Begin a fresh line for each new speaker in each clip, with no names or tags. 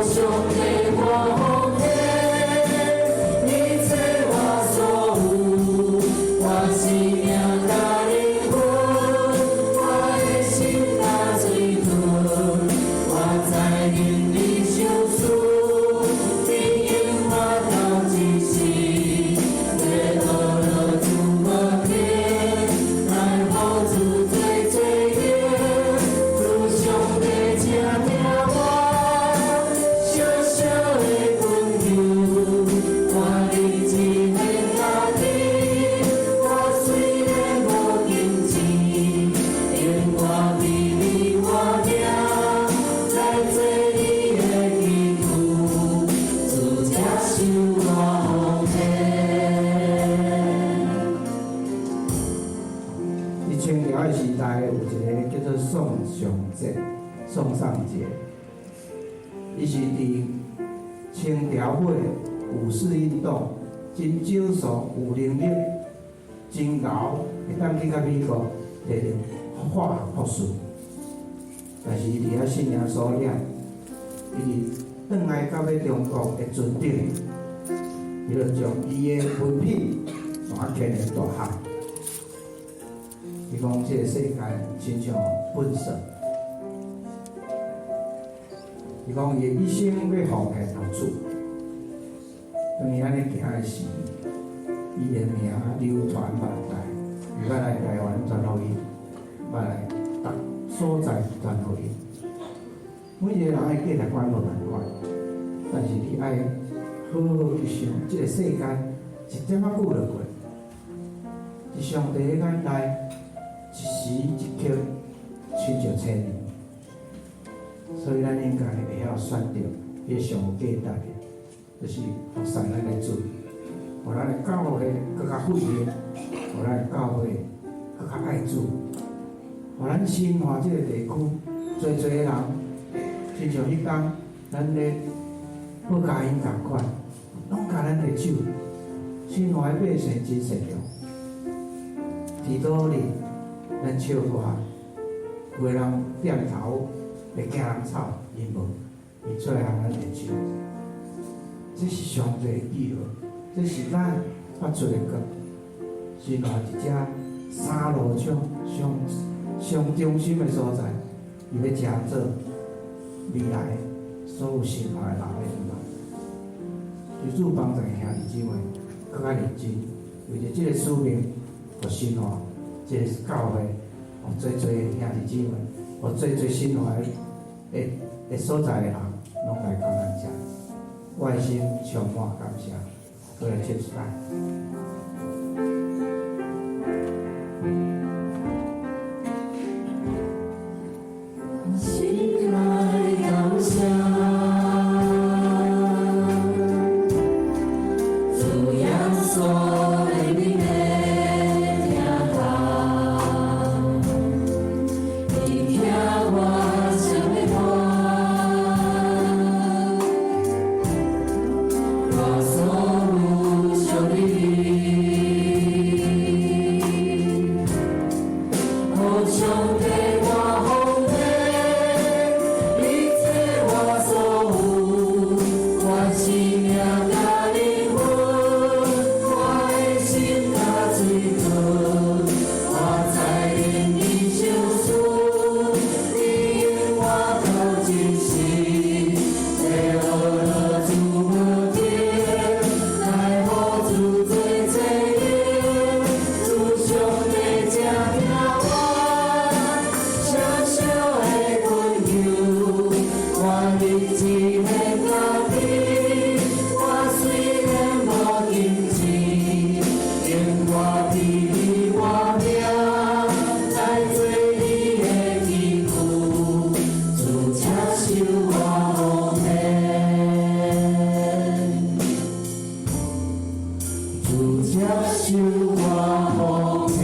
上帝我奉獻，一切我所有，我生命佮靈魂，我的心佮嘴唇，我知認你賞賜，你引我到這時，欲學樂主無天，來予主做祭壇，主上帝請聽我小小的懇求，我立志獻家己，我雖然無金錢，用我比你我命來做你的器具，主接受我奉獻。
佇清朝的時代，有一个叫做宋尚節，宋尚節，伊是佇清朝尾五四運動，真少數有能力、真𠢕會當去共美國提著法學博士，但是伊佇遐信耶穌了，伊佇轉來到欲中國的船頂，伊就將伊的文品帶牽入大海。伊講這个世界親像糞埽，伊講伊的一生欲奉獻予主。當伊按呢行的時，伊的名流傳萬代，伊捌來台灣傳福音，捌來逐所在傳福音。每一個人的價值觀無仝款，但是你愛好好去想，這个世界一點仔久就過，佇上帝的眼內，一時一刻，親像千年。所以咱應該會曉選擇彼个上有價值的，就是服侍咱的主，予咱的教會閣較復興，予咱的教會閣較愛主，予咱新化這个地區濟濟的人，親像彼工咱咧報佳音仝款，攏共咱的手。新化的百姓真善良，佇倒里咱唱歌，有的人點頭會驚人吵，伊無，伊出來共咱握手。這是上帝的記號，這是咱發出的光。新化一隻三路唱上上中心的所在，伊欲成做未來所有新化的人的希望。求主幫助兄弟姊妹，閣較認真，為著這个使命，予新化這个教會，予濟濟兄弟姊妹，予濟濟新化的的所在的人，攏來到咱遮。我的心充滿感謝，閣來唱一擺。
心來感謝，主耶穌的名的疼痛，伊疼我啥物款，我所有屬你。哦，上帝我奉獻，一切我所有，我生命佮靈魂，我的心佮嘴唇，我知認你賞賜，你引我到這時，欲學樂主無天，來予主做祭壇，主上帝請聽我小小的懇求，我立志獻家己，我雖然無金錢，用我比你我命來做你的器具，主接受我奉獻，主接受我奉獻。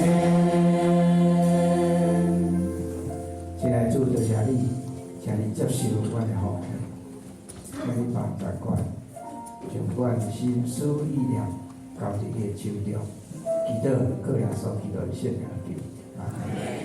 親愛的主，多謝你，請你接受阮的奉獻，請你幫助阮，將阮的心思意念交佇你的手中，祈禱靠耶穌基督的聖名求，阿門。